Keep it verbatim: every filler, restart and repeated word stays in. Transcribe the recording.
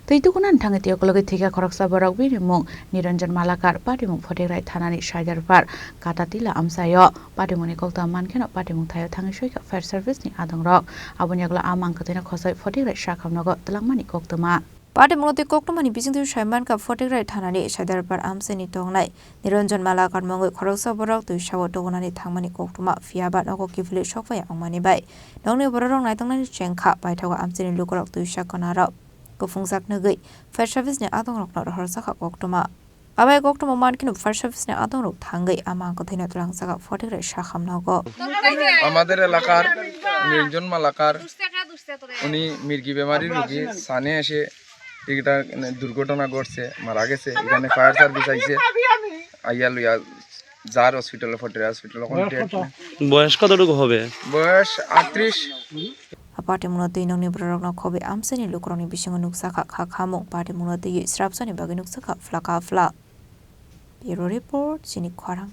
Twi tukunani thangwi tei ukulogwi thwikha khoroksa borok, bini mung Niranjan Malakar, patimung Photigrai thanani Saidarpar Katatila amchaio. Patimungni koktwma mankheno patimung thaio thangwi soikha fire service ni adongrok. Aboni yagulo a mang kwthwino khosoi Photigrai sakhamnogo twlangmani koktwma. Patimungno twi koktwmani bisingtwi saimankha Photigrai thanani Saidarpar amchaini tongnai Niranjan Malakar mungwi khoroksa borok twisao tukunani thangmani koktwma, phiyaba nogo kiphilwi sokphai wngmani bai nokni bororok naitongnani chengkha, paithago amchaini lukurok twisa kwnarok. Kuphungjak nugwi fire service ni adongrokno rohorjakha koktwma. Abai koktwma mankheno fire service ni adongrok thangwi ama kwthwino twlangjakha Photigrai sakhamnogo. আমাদের এলাকার নিরঞ্জন মালাকার, উনি মির্গি বেমারি রোগী, সানে এসে এটা দুর্ঘটনা ঘটছে, মারা গেছে। এখানে ফায়ার সার্ভিস আইছে, আইয়া লইয়া যার হসপিটালে, ফটিয়ার হসপিটালে। বয়স কতটুকু হবে? বয়স আটত্রিশ। A patimungno twi nokni bororokno khobwi amchaini lukurokni bisingo nukjakha kha khamung, patimungno twiwi srapsani bagwi nukjakha phlaka phla. Bureau Report, chini khorang.